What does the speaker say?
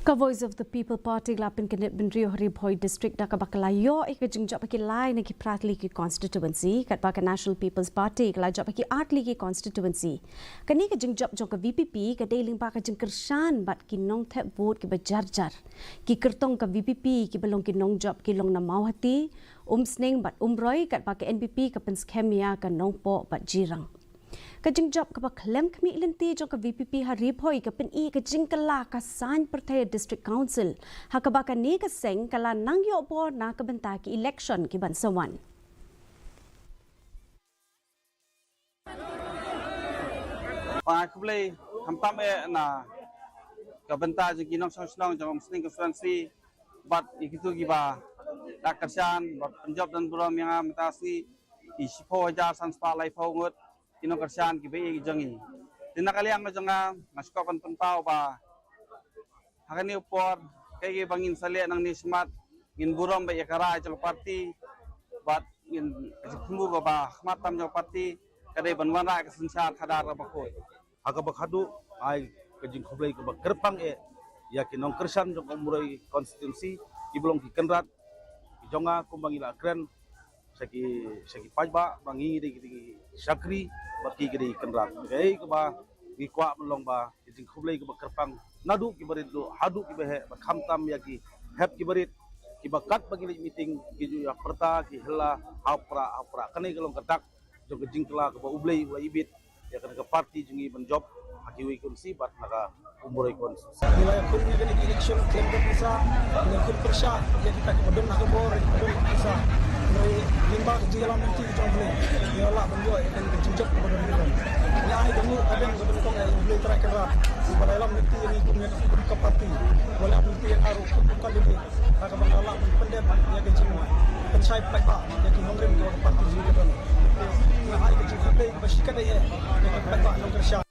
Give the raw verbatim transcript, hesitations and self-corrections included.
Ka Voice of the People Party ka la pynkynduh bynriew ha Ri Bhoi District da kaba ka la ïoh ïa ka jingjop ha ki lai na ki phra tylli ki constituency, katba ka National People's Party ka la jop ha ki ar tylli ki constituency. Kane ka jingjop jong ka V P P ka dei lyngba ka jingkyrshan bad ki nongthep vote kiba jar jar. Ki kyrtong ka V P P kiba long ki nongjop ki long na Mawhati, Umsning bad Umroi, katba ka N P P ka pynskhem ïa ka Nongpoh bad Jirang. Ka jingjop kaba khlem khmih lynti jong ka V P P ha Ri Bhoi ka pyni ka jingkylla ka saiñ pyrthei District Council, ha kaba kane ka seng ka la nang ïoh bor na ka bynta ki election ki ban sa wan. Ba khublei khamtam eh na ka bynta jong ki nongshong shnong jong Umsning constituency bad ïa kito kiba da kyrshan bad pynjop don burom ïa nga mynta sngi, ki shiphew hajar san spah laiphew ngut ki nongkyrshan kiba ïeit jong ngi. Te na ka liang jong nga, nga sngewkmen pynpaw ba ha kane ka por, kaei kaei ba ngin sa leh nangne shakhmat, ngin burom bad ïa ka rai jong ka party bad ngin, ka jingthmu kaba khmat tam jong ka party ka dei ban wanrah ka synshar khadar kaba khuid. Ha kaba khadduh, ai ka jingkhublei kaba kyrpang eh ïa ki nongkyrshan jong ka Umroi constituency, kiba long ki kynrad ki jong nga, kumba ngi la kren sha ki, sha ki paidbah ba ngi dei ki dei ki shakri bad ki dei ki kynrad. Kaei kaba ngi kwah ban long ba ka jingkhublei kaba kyrpang naduh kiba rit duh haduh kiba heh, bad khamtam ïa ki hep kiba rit, kiba katba ngi leit meeting ki ju ïa pyrta ki hella ha u prah ha u prah. Kane ka long ka dak jong ka jingkylla kaba U Blei u la ibit ïa kane ka party jong ngi ban jop ha kiwei ki constituency bad na ka Umroi constituency. Ngi la ïakhun ïa kane ka election khlem da pisa, ngi la khun pyrshah ïa kita kiba don ha ka bor, kiba don ha ka pisa. Hynrei lyngba ka jingïalam lynti jong U Blei, ngi la lah ban ïoh ïa kane ka jingjop kaba don ha ka bor. Ngi ai da nguh da beng da nyngkong ïa U Blei Trai Kynrad uba la ïalam lynti ïa ngi kum ïa ka party, uba la ïalam lynti ïa nga ruh kum u candidate. Kaba nga lah ban pyndep ïa ka jingpynshai paidbah ïa ki nongrim kiba ka party jong ngi ka don. Nga ai ka jingkhublei kaba shikatdei eh ïa ki paidbah nongkyrshan.